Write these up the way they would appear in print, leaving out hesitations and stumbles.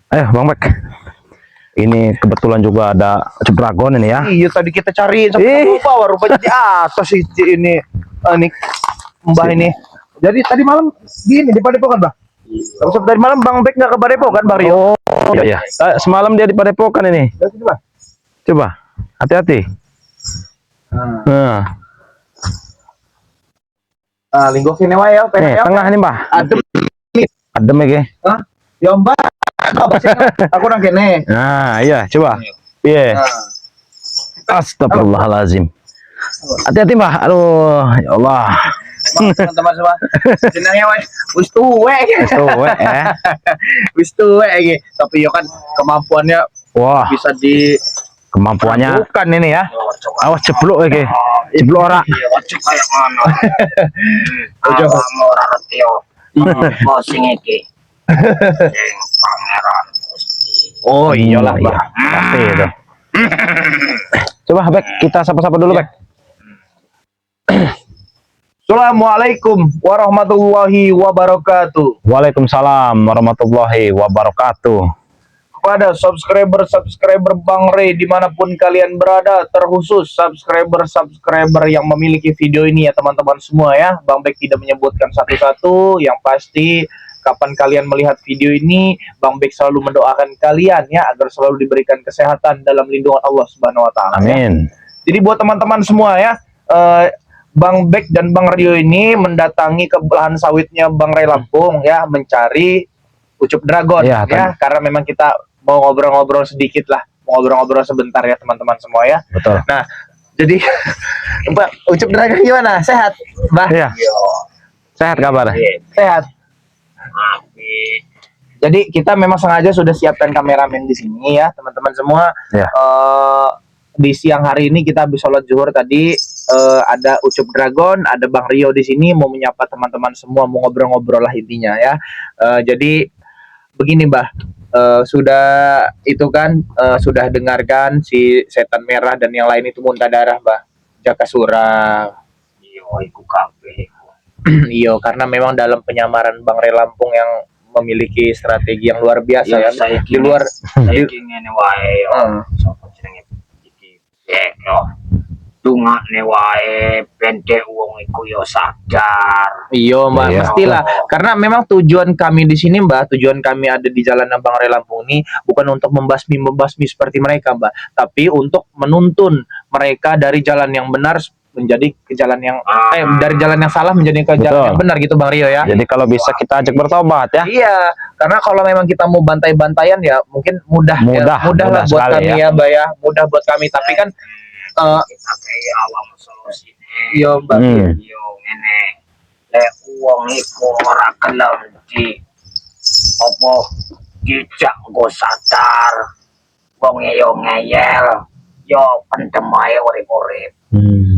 Ayo, Bang Bek. Ini kebetulan juga ada Ucup Dragon ini ya. Iya, tadi kita cari sampai Ih. ke bawah, rupanya di atas ini ini Mbah ini. Jadi tadi malam gini di Padepokan, Mbah. Sampai tadi malam Bang Bek nggak ke Padepokan, Bang Rio? Oh iya. Eh, semalam dia di Padepokan ini. Ya, sini, Mbah. Coba, hati-hati. Nah, Nah, nah linggo kene wae ya, nih, penak ya. Tengah nih, Mbah. Adem. Adem ya, Ki. Hah? Ya, Mbah. Apa sih? Aku nang kene. Nah, iya, coba. Iya. Nah. Astagfirullahalazim. Hati-hati, Mbah. Aduh, ya Allah. Maaf, teman-teman semua. Jenenge wis wis tuwek. Tuh, eh. Wis tuwek iki. Tapi yo kan kemampuannya Wah, bisa di kemampuannya bukan ini ya. Awas jeblok iki. Jeblok ora? Iya, ojo kaya ngono. Ojo. Awakmu ora ngerti yo. Apa sing iki? Sing Pangeran Gusti. Oh, iyalah, Iya, Mbah. pasti itu. Coba, Bek, kita sapa-sapa dulu, Bek. Assalamualaikum warahmatullahi wabarakatuh. Waalaikumsalam warahmatullahi wabarakatuh. Kepada subscriber-subscriber Bang Ray dimanapun kalian berada, terkhusus subscriber-subscriber yang memiliki video ini ya, teman-teman semua ya. Bang Bek tidak menyebutkan satu-satu, yang pasti kapan kalian melihat video ini, Bang Bek selalu mendoakan kalian ya agar selalu diberikan kesehatan dalam lindungan Allah Subhanahu wa taala. Ya. Amin. Jadi buat teman-teman semua ya, Bang Bek dan Bang Rio ini mendatangi ke lahan sawitnya Bang Ray Lampung ya, mencari Ucup Dragon Iya, ya, karena memang kita mau ngobrol-ngobrol sedikit lah, mau ngobrol-ngobrol sebentar ya, teman-teman semua ya. Betul. Nah, jadi Mbak Ucup Dragon gimana? Sehat, Mbah? Iya. Yo, Sehat kabar? Sehat. Apik. Jadi kita memang sengaja sudah siapkan kameramen di sini ya, teman-teman semua. Iya. Di siang hari ini kita habis sholat zuhur tadi, ada Ucup Dragon, ada Bang Rio di sini mau menyapa teman-teman semua, mau ngobrol-ngobrol lah intinya ya. Jadi begini, Mbah, sudah itu kan sudah dengarkan si setan merah dan yang lain itu muntah darah, Mbah. Jaka Sura. Iya, iku kabeh iku. Iya, karena memang dalam penyamaran Bang Ray Lampung yang memiliki strategi yang luar biasa Iya, kan. Saiki Di luar saiki ngene wae yo. Sapa jenenge iki? Bek yo. Dungakne wae ben dek wong iku yo sadar. Iya, Mbak, pastilah. Karena memang tujuan kami di sini, Mbak, tujuan kami ada di Jalan Bang Ray Lampung ini bukan untuk membasmi-membasmi seperti mereka, Mbak, tapi untuk menuntun mereka dari jalan yang benar menjadi ke jalan yang dari jalan yang salah menjadi ke jalan yang benar gitu, Bang Rio ya. Jadi kalau bisa kita ajak bertobat ya. Iya, karena kalau memang kita mau bantai-bantaian ya mungkin mudah, Mudah, ya, mudah lah mudah buat sekali kami ya. ya, Mbak ya, mudah buat kami. Tapi kan Kita kaya awakmu solusine. Iya, Mbak. Yo ngene. Lek wong iku ora gelem di apa dijak nggo sadar. Wong yo ngeyel, yo pendem ae urip-urip.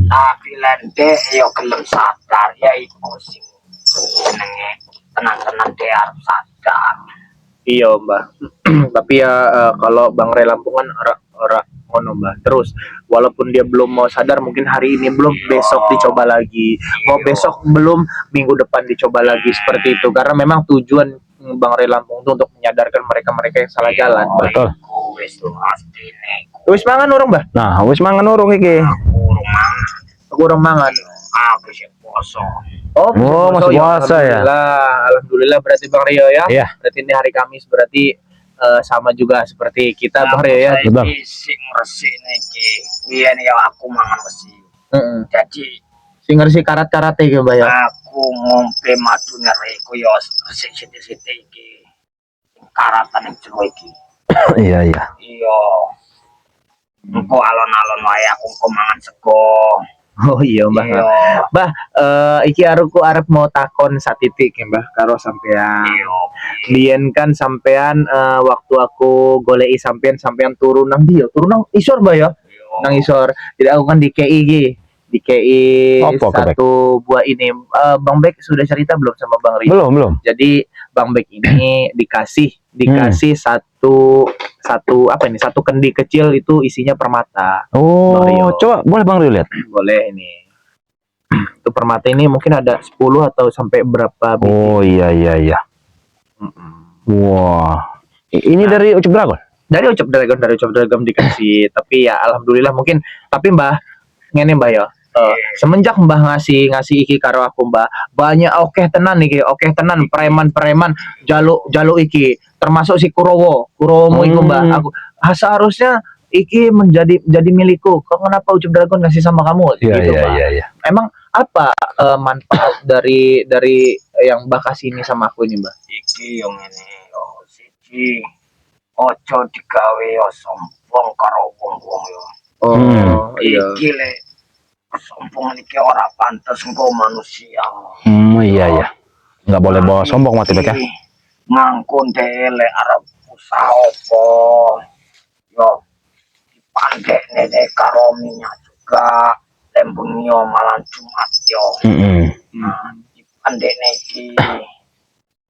Tapi lek yo gelem sadar ya iku sing jenenge tenan-tenan de arep sadar. Iya, Mbah. Tapi ya kalau Bang Ray Lampung kan ora ora ngono, Mbah. Terus walaupun dia belum mau sadar, mungkin hari ini belum, besok dicoba lagi. Mau besok belum, minggu depan dicoba lagi seperti itu. Karena memang tujuan Bang Ray Lampung itu untuk menyadarkan mereka-mereka yang salah jalan, Mbah. Betul. Iku wis pastine iku. Wis mangan urung, Mbah? Nah, wis mangan urung iki? Urung mangan. Aku urung mangan. Aku sih poso. Oh, Oh, masih puasa ya? Alhamdulillah, alhamdulillah berarti, Bang Rio ya. Iya. Berarti ini hari Kamis, berarti sama juga seperti kita, Bang Rio ya. Betul. Saiki sing resik niki. Biyen ya aku mangan besi. Jadi Sing ngersi karat-karat iki, Mbak ya. Aku ngombe madu iku ya resik sithik-sithik iki. Sing karatan ning jero iki. Iya. Iya. Engko alon-alon wae aku engko mangan sego. Oh iya, Mbah. Iya. Mbah, iki aku arep mau takon satitik ya, Mbah, karo sampean. Iya. Biyen kan sampean waktu aku goleki sampean, sampean turu nang ndi ya? Turu nang isor, Mbah ya? Iya. Nang isor. Jadi aku kan di KI iki. Di KI Apa, Bek? Satu buah ini. Bang Bek sudah cerita belum sama Bang Rio? Belum, belum. Jadi Bang Bek ini dikasih dikasih satu satu apa ini, satu kendi kecil itu isinya permata. Oh, Bang Rio. Coba boleh Bang Rio lihat. Boleh ini. Itu permata ini mungkin ada 10 atau sampai berapa biji. Oh, iya. Wah. Ini dari Ucup Dragon. Dari Ucup Dragon, dari Ucup Dragon dikasih. Tapi ya alhamdulillah mungkin, tapi Mbah, ngene, Mbah, ya. Semenjak Mbah ngasih ngasih iki karo aku, Mbah, banyak, oke tenan iki, oke tenan preman-preman jaluk jaluk iki, termasuk si Kurowo, Kurowomu iku, Mbah. Aku, ah, seharusnya iki menjadi jadi milikku. Kok kenapa Ucup Dragon ngasih sama kamu? Gitu, Mbah. Iya. Emang apa manfaat dari yang Mbah kasih ini sama aku ini, Mbah? Iki yo ngene yo, siji, ojo digawe yo sombong karo wong-wong yo. Oh, iya. Iki lek kesombongan iki ora pantes nggo manusia. Iya. Nggak boleh bawa sombong mati, Bek, ya. Iki ngangkon dhewe lek arep usaha apa yo dipandekne karo minyak juga, lek bengi yo malam Jumat yo. Nah, dipandekne iki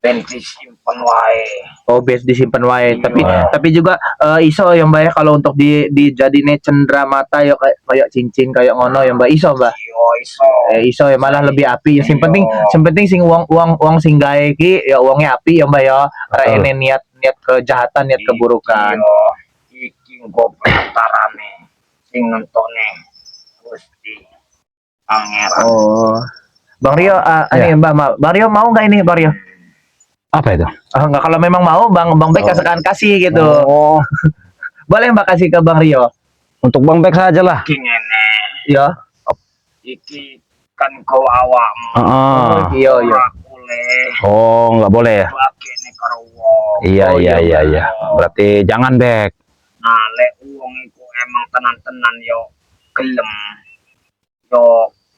ben disimpen wae. Oh, base disimpan wae. Tapi Iya. tapi juga iso ya, Mbak, ya, kalau untuk di dijadine cendera mata ya, kayak kayak cincin kayak ngono ya, Mbak, iso, Mbak? Yo iso. Eh, iso ya, malah lebih apik ya. Sing penting Iya. sing penting sing wong wong wong sing gawe iki ya wongnya apik ya, Mbak, ya. Ora Betul. ene niat niat kejahatan, niat keburukan. Yo iki nggo perantarane sing nentokne Gusti Pangeran. Oh. Bang Rio, Ya. ini Mbak, Mbak. Bang Rio mau nggak ini, Bang Rio? Apa itu? Oh, enggak, kalau memang mau Bang Bang Bek Oh. akan kasih gitu. Oh, Boleh Mbak kasih ke Bang Rio? Untuk Bang Bek saja lah. Iki ngene, Ya. iki kan go awakmu. Heeh. Oh, iya. Ora boleh Oh, nggak boleh ya? bagene karo wong. Iya, Oh, iya, iya, iya. Berarti jangan, Bek. Nah, lek wong iku emang tenan-tenan yo gelem. Yo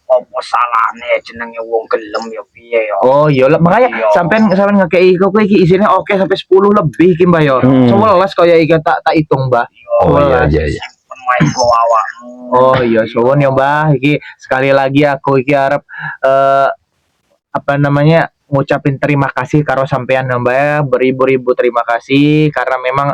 opo salahne, jenenge wong gelem yo piye yo. Oh iya lah, makanya Iya. sampean sampean ngekei iku kuwi iki isine oke sampai 10 lebih iki, Mbak, yo. 11 kaya iki tak tak hitung, Mbak. Yo Oh iya. simpen wae go awakmu. Oh iya, suwun ya, Mbah. Iki sekali lagi aku iki arep apa namanya, ngucapin terima kasih karo sampean ya, Mbak, ya. Beribu-ribu terima kasih karena memang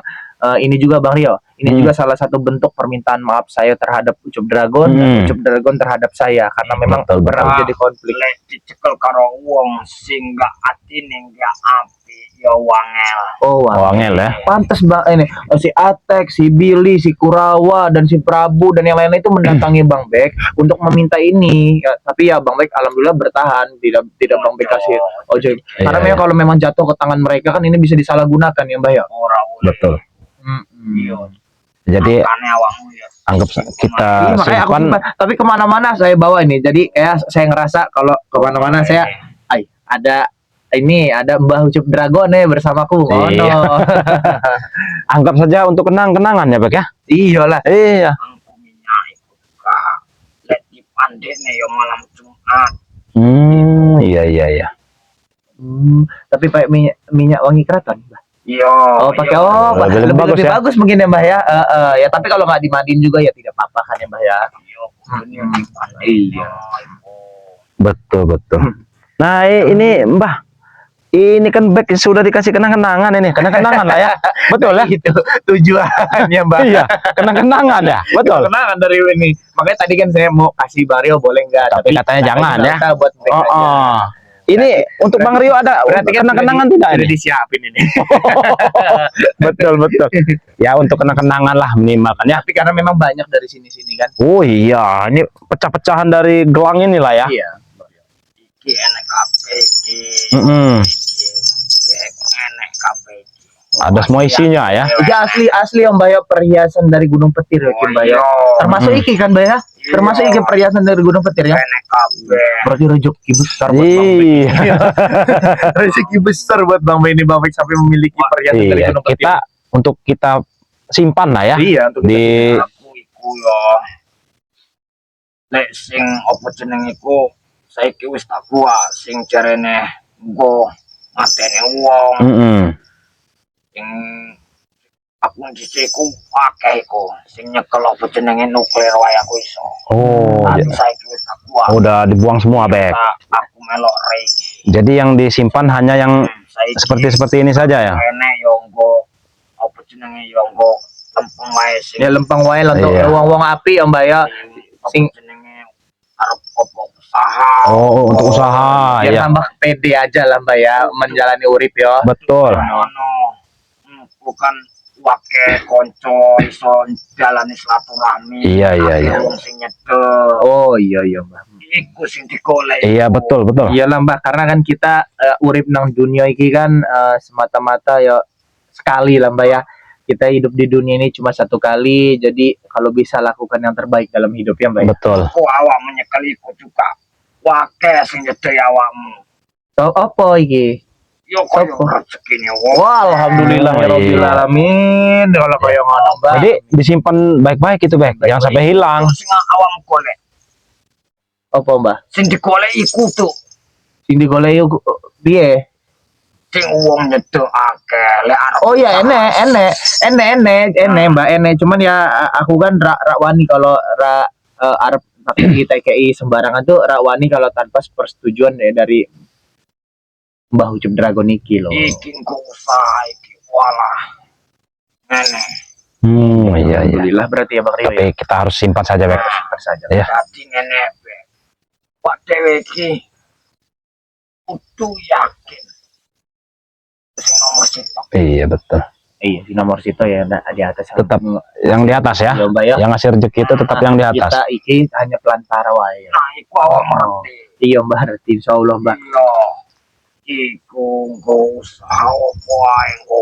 ini juga, Bang Rio, ini juga salah satu bentuk permintaan maaf saya terhadap Ucup Dragon dan Ucup Dragon terhadap saya karena memang pernah menjadi konflik. Lek dicekel karo wong sing gak atine gak apik yo wangel. Oh, wah. Oh, angel ya. Pantes, Bang, ini si Atek, si Billy, si Kurawa dan si Prabu dan yang lainnya itu mendatangi Bang Bek untuk meminta ini. Ya, tapi ya Bang Bek alhamdulillah bertahan, tidak tidak Bang Bek kasih ojek. Karena memang kalau memang jatuh ke tangan mereka kan ini bisa disalahgunakan ya, Mbak, ya. Ora oleh. Betul. Iya. Jadi Makane awakmu ya anggap simpen kita Iya, makanya aku simpan. simpan. Tapi kemana-mana saya bawa ini. Jadi kayak saya ngerasa kalau kemana-mana saya, ay, ada ini, ada Mbah Ucup Dragon nih bersamaku. Oh Iya. no. Anggap saja untuk kenang-kenangan ya, Bek, ya. Iya lah. Iya. Angku minyak iku juga lek dipandekne ya malam Jumat. Iya. Tapi pakai minyak, minyak wangi keraton, Mbah. Iya. Oh, pakai iya. oh, Lebih lebih, bagus lebih ya. Bagus mungkin ya, Mbah, ya. Ya, tapi kalau nggak dimandiin juga ya tidak apa-apa kan ya, Mbah, ya. Iya, kudune dipandekne Iya. iku. Betul, betul. Nah, ini Mbah, ini kan Bek sudah dikasih kenang-kenangan ini, kenang-kenangan lah ya. Betul ya? Itu tujuannya, Mbah. Iya, kenang-kenangan ya. Betul. Kenangan dari ini. Makanya tadi kan saya mau kasih Bang Rio boleh nggak? Tapi katanya jangan ya. nggak usah, buat mereka Oh, aja. oh. Ini untuk Bang Rio ada Berarti kan kenang-kenangan sudah tidak sudah ini? disiapin ini. Betul, betul. Ya untuk kenang-kenangan lah minimal kan ya. Tapi karena memang banyak dari sini-sini kan. Oh iya, ini pecah-pecahan dari gelang inilah ya. Iya. Iki enek kabeh iki. Iki enek kabeh iki. Ada semua isinya ya. Iki asli asli Om Bayo, perhiasan dari Gunung Petir ya, Oh, Kim Bayo. iya. Termasuk iki kan, Bayo? Iya. Termasuk iki perhiasan dari Gunung Petir ya. Enek kabeh. Berarti rezeki besar buat Bang Bek. Iya. Rezeki besar buat Bang Bek ini, Bang Bek sampai memiliki perhiasan dari Iya, Gunung Petir. kita untuk kita simpan lah ya Iya, untuk di Aku iku yo lek sing apa jeneng iku saiki wis tak buak sing jarene nggo matene wong, sing aku dhisik iku akeh iku sing nyekel apa jenenge nuklir wae aku iso. Oh, Tapi ya. saiki wis tak buak. Udah dibuang semua, Bek. Tak, aku melok re iki. Jadi yang disimpan hanya yang Saiki seperti seperti ini saja ya. enek yo nggo apa jenenge yo nggo lempeng wae sing Ya lempeng wae lah untuk wong-wong apik ya, Mbak, ya. Sing apa jenenge arep apa usaha. Oh, untuk usaha Biar ya. tambah pede aja lah, Mbak, ya menjalani urip ya. Betul. Ngono. Engko Iku kan wake konco iso jalani silaturahmi. Iya, Akeh iya. wong sing nyedek. Oh iya iya, Mbah. Iku sing digolek. Iya, betul, betul. Iyalah, Mbah, karena kan kita urip nang dunia iki kan semata-mata ya sekali lah, Mbah, ya. Kita hidup di dunia ini cuma satu kali, jadi kalau bisa lakukan yang terbaik dalam hidup ya, Mbah, ya. Betul. Kok awakmu nyekel iku juga. Wake sing nyedek awakmu. So, apa iki? Yo koyo Sopo? Rezekine wong. Wah, alhamdulillah Oh, ya rabbil iya. alamin. Kalau kaya ngono, Mbah. Jadi disimpan baik-baik itu, Bek. Jangan sampai hilang. Sing awakmu golek. Apa, Mbah? Sing digolek iku tuh. Sing digolek yo piye? Sing wong nyedek akeh lek arep. Oh iya, enek enek enek enek enek, Mbak, enek, cuman ya aku kan rak rak wani kalau rak arep pakai TKI sembarangan tuh rak wani kalau tanpa persetujuan ya dari Mbah Ucup Dragon iki loh. Iki engko usaha iki walah. Ngene. Iya iya. Alhamdulillah berarti ya, Bang Rio, Tapi ya. kita harus simpan saja, Bek. Simpan saja. Iya. Dadi ngene, Bek. Pak dhewe iki kudu yakin. Sing nomor sitok. Iya, betul. Iya, di nomor situ ya, nah, di atas. Tetap yang di atas ya. Ya, Mbak, ya. Yang ngasih rezeki itu tetap yang di atas. Kita iki hanya pelantara wae. Nah, iku awak Oh. ngerti. Iya, Mbah, ngerti insyaallah, Mbah. Iya. Iku nggo usaha opo ae nggo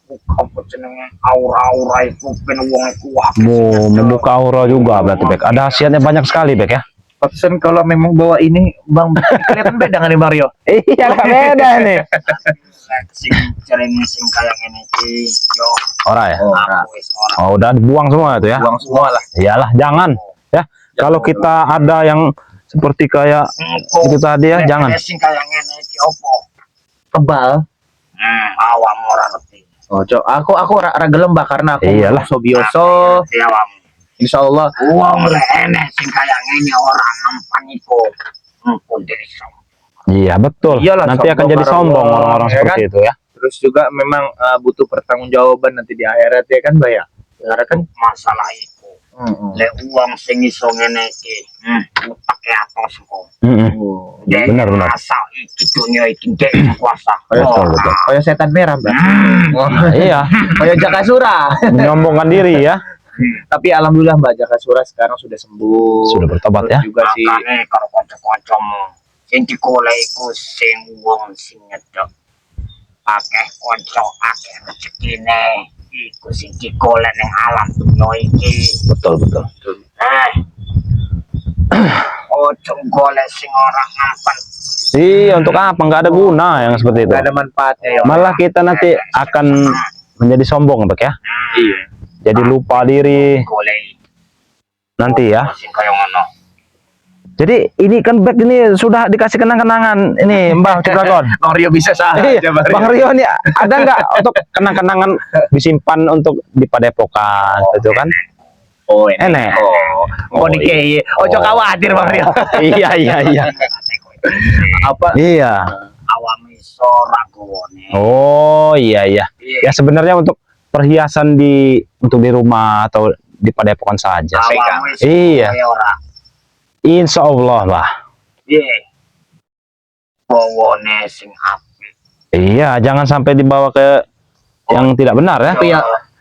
buka apa jenenge aura-aura iku ben wong iku akeh. Mau membuka aura juga berarti, Bek. Ada khasiatnya banyak sekali, Bek, ya. Pantesan kalau memang bawa ini Bang, kelihatan beda nggak nih, Bang Rio? Iya, nggak beda ini. Sing jarene sing kaya ngene iki yo Ora ya? Oh, ora. aku wis ora. Oh, udah dibuang semua itu ya. Buang semua lah. Iyalah, jangan ya. Kalau kita ada yang seperti kayak Engko itu tadi ya, lek jangan. sing kaya ngene iki opo? Kebal. Awakmu ora ngerti. Oh, cok, aku ra gelem, Mbah, karena aku Iyalah. so bioso. Ngerti awakmu. Insyaallah. Wong lek enek sing kaya ngene ora nampan iku. Engko dadi sombong. Iya, betul. Iyalah, Nanti akan sombong jadi karo sombong wong, orang-orang ya seperti kan? itu ya. Terus juga memang butuh pertanggungjawaban nanti di akhirat ya kan, Mbak, ya. Karena kan Masalah iku. Lek wong sing iso ngene iki, utake atos kok. Oh. Dek Benar, benar. Masa iki dunia iki dek kuasa. Betul, betul. Kayak setan merah, Mbak. Oh. Iya, Kayak Jakasura. menyombongkan diri ya. Tapi alhamdulillah Mbak Jakasura sekarang sudah sembuh. Sudah bertobat Terus ya. juga sih. Makane karo kanca-kancamu sing digolek iku sing wong sing nyedek. Akeh kanca, akeh rezekine iku sing digolek ning alam dunya iki. Betul, betul. Eh. Ojo golek sing ora ngampan. Iya, untuk apa? Nggak ada guna yang seperti itu. Gak ada manfaatnya ya. Malah kita nanti akan menjadi sombong, Bek, ya. Iya. Jadi lupa diri Golek nanti ya. sing kaya ngono. Jadi ini kan Bek ini sudah dikasih kenang-kenangan ini Mbah Ucup Dragon. Bang Rio bisa sah Iya, aja, Bang Rio. Bang Rio ini ada nggak untuk kenang-kenangan disimpan untuk di padepokan gitu kan? Oh, enek. Enek. Oh, oh, Oh, dikei. Ojo Oh. khawatir, Bang Rio. Iya. Apa? Iya. Awakmu iso ra gowone. Oh iya iya. Iya. Ya sebenarnya untuk perhiasan di untuk di rumah atau di padepokan saja. Awakmu iso Iya. kaya ora. Insya Allah lah. Piye? Bawane sing apik. Iya, jangan sampai dibawa ke yang tidak benar ya.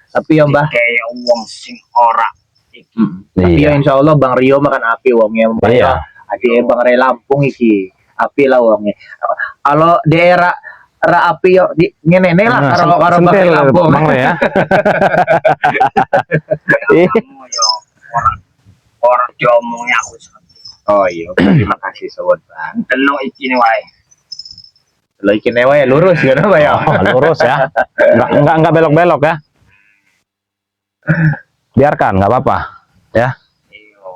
Tapi ya, Mbah. Kayak wong sing ora iki. Tapi ya Iya. insya Allah Bang Rio makan api wongnya. Mbak Iya. ya. Adik Bang Ray Lampung iki. Api lah wongnya. Kalau daerah ra api yo di ngene lah Nah, karo karo Bang Ray sentil Lampung. Bang Ray ya. Iya. Kamu yo ora ora diomongi aku wis ngerti. Oh iya, terima kasih sobat Bang. Delok iki nih wae. Lo iki wae lurus ya Mbak ya. Oh, lurus ya. Enggak belok-belok ya. Biarkan, nggak apa-apa. Ya. Iya.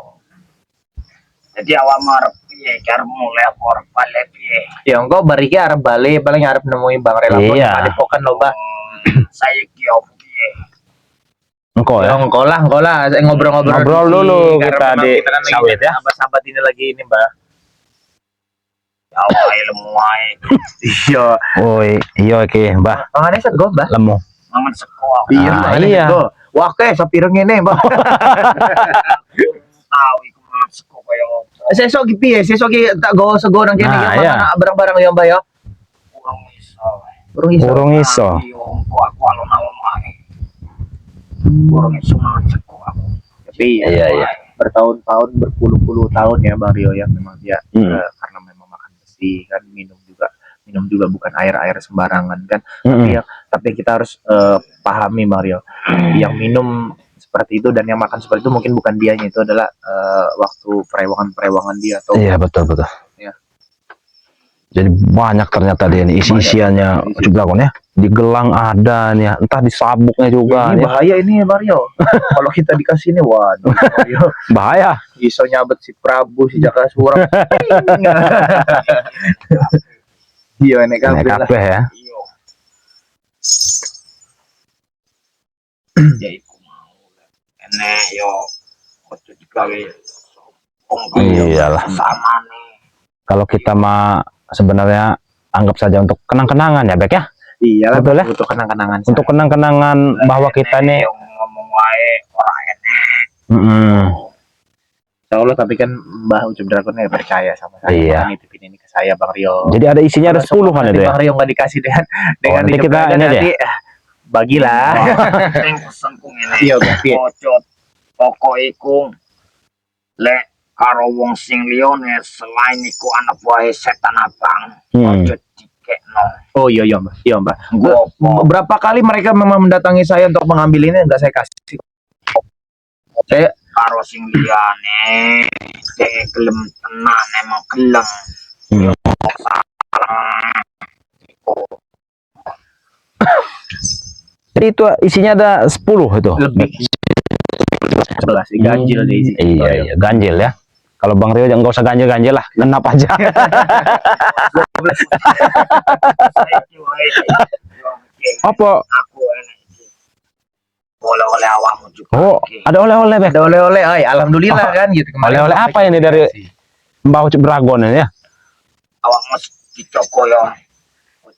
Jadi awakmu arep piye arep mulai apa arep balik piye? Ya engko bar iki arep balik paling arep nemui Bang Ray Lampung Iya. padepokan lho, Mbak. Saiki opo piye? Engko Ya ya. engko lah saya ngobrol-ngobrol Ngobrol di sini, dulu karena kita memang di kita kan lagi sawit ya. Sahabat-sahabat ini lagi ini, Mbak. Ya wae lemu wae. Iya. Oh iya iki, Mbah. Mangane sego, Mbah. Lemu. Mangan sego aku Iya, Ah, mangane iya. sego. Wah, kayak sapireng ngene, Mbah. tahu iku mangan sego kaya opo. Sesuk ki piye? Sesuk ki tak gowo sego nang kene Nah, iki iya. mangan barang-barang ya, Mbah ya. Kurang iso. Urung iso. Urung iso. Yo engko aku alon-alon. Urung iso ngajak kok aku. Tapi ya, Iya. bertahun-tahun, berpuluh-puluh tahun ya, Bang Rio ya, memang dia karena memang makan besi kan, minum juga bukan air-air sembarangan kan. Tapi ya, tapi kita harus pahami, Bang Rio, yang minum seperti itu dan yang makan seperti itu mungkin bukan dianya, itu adalah waktu perewangan-perewangan dia atau Iya, betul betul. Ya. Jadi banyak ternyata dia ini isi-isiannya Isi. Ucup Dragon ya. Di gelang ada nih ya, entah di sabuknya juga Ini nih. bahaya ini ya, Bang Rio. Kalau kita dikasih ini, waduh, Bang Rio, Bahaya. iso nyabet si Prabu, si Jaka Sura. Iya, enek Enek kabeh lah. kabeh ya. Iya. Ya iku mau. Enek yo ojo digawe sombong. Iyalah. Samane. Kalau kita mah sebenarnya anggap saja untuk kenang-kenangan ya, Bek ya. Iya lah, Betul ya? untuk kenang-kenangan. Untuk kenang-kenangan bahwa kita Enek nih yo ngomong wae ora enek. Insya Allah, tapi kan Mbah Ucup Dragon ya percaya sama saya. Iya. Makanya nitipin ini ke saya, Bang Rio. Jadi ada isinya ada Kalau 10 kan nanti itu ya. Bang Rio nggak dikasih dengan Nanti Ucup kita Dragon ini aja. nanti, bagilah. Sing pesenku ngene. Iya, Bang. Iya. Ojo pokok iku lek karo wong sing liyane selain iku anak buahe setan abang. Ojo dikekno. Oh iya iya, Mbah. Iya, Mbah. Nggo apa? Berapa kali mereka memang mendatangi saya untuk mengambil ini, enggak saya kasih. Saya Karo sing liyane dhek gelem tenan, emang gelem. Salah. Iku Jadi itu isinya ada 10 itu. Lebih 11, ganjil deh isinya. Iya, ganjil ya. Kalau Bang Rio nggak usah ganjil-ganjil lah, genap aja. Saiki wae. Yo, iki Apa? aku enek iki. Oleh-oleh awakmu juga Oh, iki. ada oleh-oleh, Bek. Ada oleh-oleh, ay, alhamdulillah kan gitu kemarin. Oleh-oleh apa ini dari Mbah Ucup Dragon ini ya? Awakmu dijogo yo.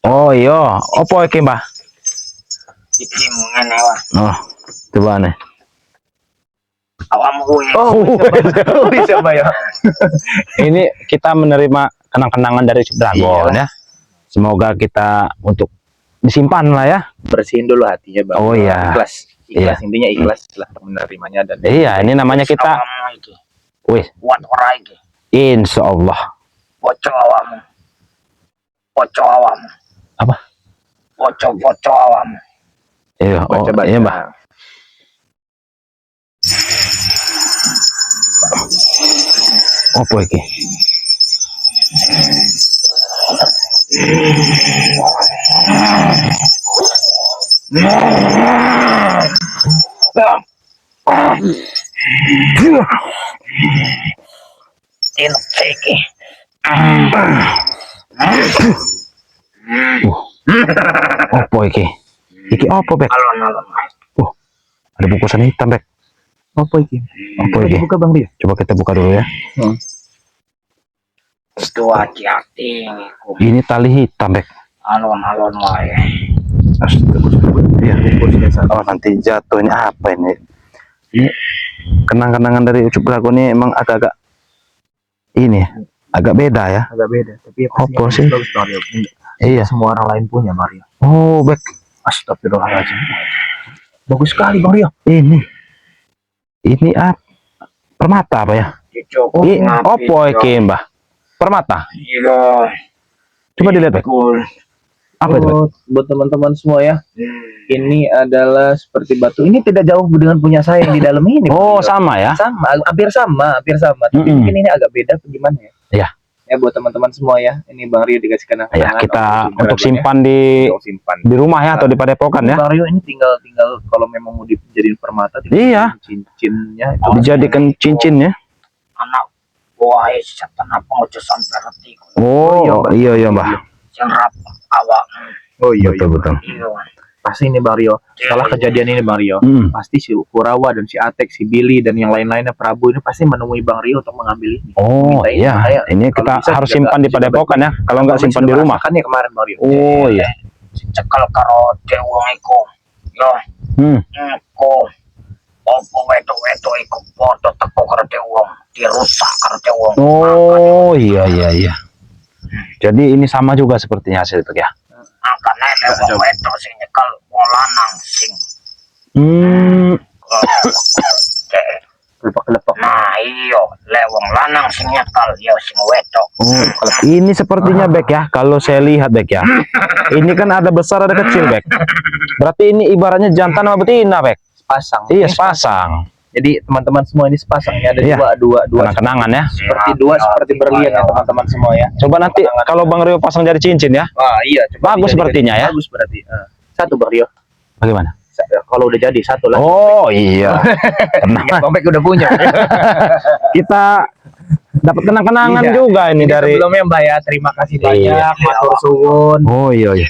Oh iya, apa iki, Mbah? Iki ngene wae. Oh, coba nih. Awakmu kuwi Oh, bisa, Mbak, ya. Ini kita menerima kenang-kenangan dari Ucup Dragon ya. Semoga kita untuk disimpan lah ya. Bersihin dulu hatinya, Bang. Oh, iya. Ikhlas. Ikhlas, intinya ikhlas lah menerimanya dan Iya, ini namanya kita, awakmu iki. Wih, Kuat ora iki? insya Allah. Woco awakmu. Woco awakmu. Apa? Woco-woco awakmu. Iya, oh, baca-baca. iya, Mbah. Apa iki? Tinuk iki. Apa iki? Iki apa, Bek? Alon-alon wae. Ada bungkusan hitam, Bek. Apa iki? Apa iki? Buka, Bang Rio. Coba kita buka dulu ya. Kudu hati-hati iku. Ini tali hitam, Bek. Alon-alon wae. Astaga. Iya. Bungkusnya satu. Oh, nanti jatuhnya apa ini? Ini kenang-kenangan dari Ucup Dragon ini emang agak-agak ini agak beda ya. Agak beda, tapi ya Apa sih? bagus, Bang Rio. Iya. Semua orang lain punya, Bang Rio. Oh, Bek. Astagfirullahaladzim. Bagus sekali, Bang Rio. Ini. Ini apa? Permata apa ya? Dijogo Ini ngapi, opo iki, Mbah? Permata. Iya. Coba dilihat, Bek. Gul. Apa itu, Bek? Oh, buat teman-teman semua ya. Ini adalah seperti batu. Ini tidak jauh dengan punya saya yang di dalam ini, Bang Oh, Rio. sama ya. Sama, hampir sama, hampir sama. Tapi mungkin ini agak beda atau gimana ya? Iya. Ya, buat teman-teman semua ya. Ini Bang Rio dikasih kenang-kenangan. Ya, kita oleh untuk Dragon ya. simpan di Untuk simpan. di rumah ya atau di padepokan ya. Bang Rio ini tinggal tinggal kalau memang mau dijadiin permata tinggal Iya. cincinnya itu. Dijadikan cincin ya. Anak buahe setan apa ojo sampe reti. Oh, iya, Mbah. iya iya, Mbah. Sing rapet awakmu. Oh iya, Betul betul. Iya. Pasti ini, Bang Rio. Setelah kejadian ini, Bang Rio, pasti si Kurawa dan si Atek, si Billy dan yang lain-lainnya, Prabu ini pasti menemui Bang Rio untuk mengambil ini. Oh Minta ini, iya, makanya ini kalau kita bisa harus dijaga- simpan di dijaga padepokan ya. Kalau nggak Kami simpan sudah di rumah. merasakan ya kemarin, Bang Rio. Oh iya. Cekel karo de wong iku. Yo, engko opo wedok-wedok iku padha teko karo de wong, dirusak karo de wong. Oh iya iya iya. Jadi ini sama juga sepertinya hasil itu ya. Angkane lek wong wedok sing nyekel wong lanang sing Kelepek-kelepek. Nah iya, lek wong lanang sing nyekel ya sing wedok. Oh, ini sepertinya, Bek, ya. Kalau saya lihat, Bek, ya. Ini kan ada besar ada kecil, Bek. Berarti ini ibaratnya jantan sama betina, Bek. Sepasang. Iya, Ini sepasang. Jadi teman-teman semua, ini sepasang ya, ada dua dua dua Kenang-kenangan ya. seperti dua, seperti berlian ya, teman-teman semua ya. Coba nanti kalau Bang Rio pasang jadi cincin ya. Wah, iya, coba Bagus dijadikan. sepertinya ya. Bagus berarti. Satu, Bang Rio. Bagaimana? Kalau udah jadi satu lah. Oh iya. Tenang. Ingat, Bang Bek udah punya. Kita dapat kenang-kenangan juga ini dari Sebelumnya, Mbak, ya, terima kasih banyak, matur suwun. Oh iya iya.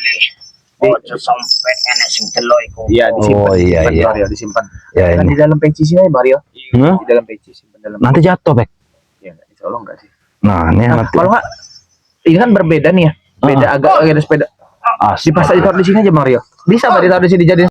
Ojo sampe enek sing delok iku. Iya, disimpan, Oh, iya, disimpan, iya. Bang Rio, disimpan. Ya Kan ini. di dalam peci sini, Bang Rio. Hmm? Di dalam peci, simpan dalam. Nanti jatuh, Bek. Ya, enggak, insya Allah enggak sih. Nah, ini Nah, nanti. kalau enggak, ini kan berbeda nih ya. Beda agak agak ada sepeda. Astaga. Dipasang, ditaruh di sini aja, Bang Rio. Bisa, Pak, ditaruh di sini jadi